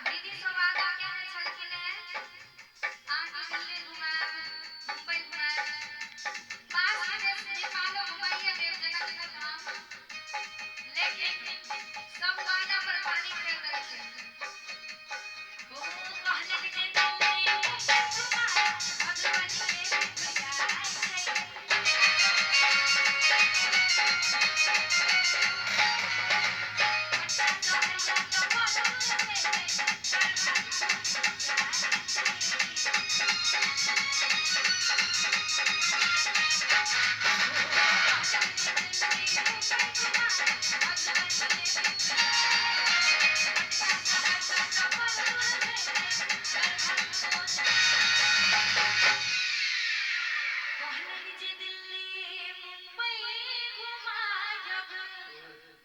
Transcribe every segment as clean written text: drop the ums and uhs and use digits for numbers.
दीदी सब वादा केने छलखिन हेँ, अहाँके दिल्ली घुमायब, मुम्बई घुमायब, पास के देश नेपालो घुमाइए देब, जनकपुर धाम। लेकिन सब वादा पर पानी फेर देलखिन। ओ कहलक जे दिल्ली मुम्बई घुमायब, मधुबनी में घुरियाइ छै। पटना सहरिया तऽ बड़ दूर भेलै, दरभंगा जाइ छै।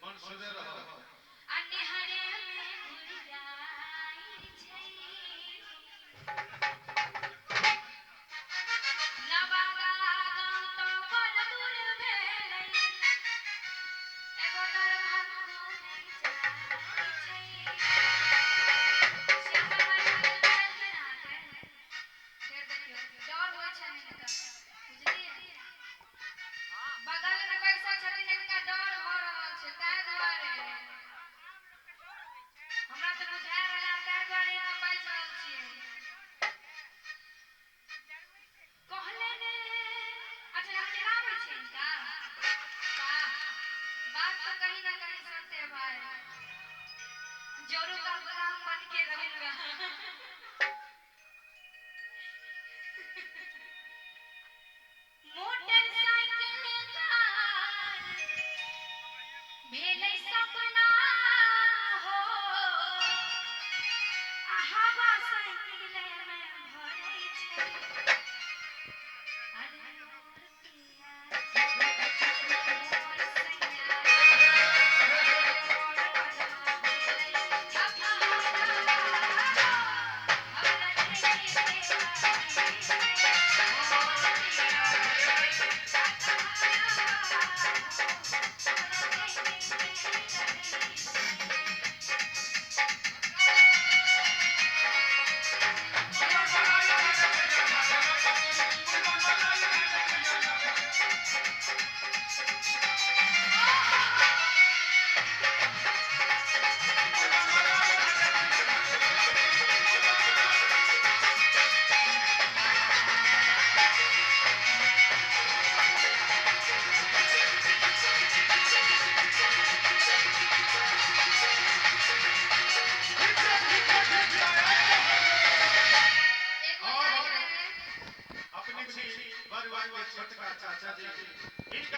मन सीधे रहल। नवादा गाँव तऽ बड़ दूर भेलै, एगो दरभंगो नहि जाइ छै। श्यामा माई गेलखिन अहाँके? फेर देखियौ, डर होइ छै ने तऽ।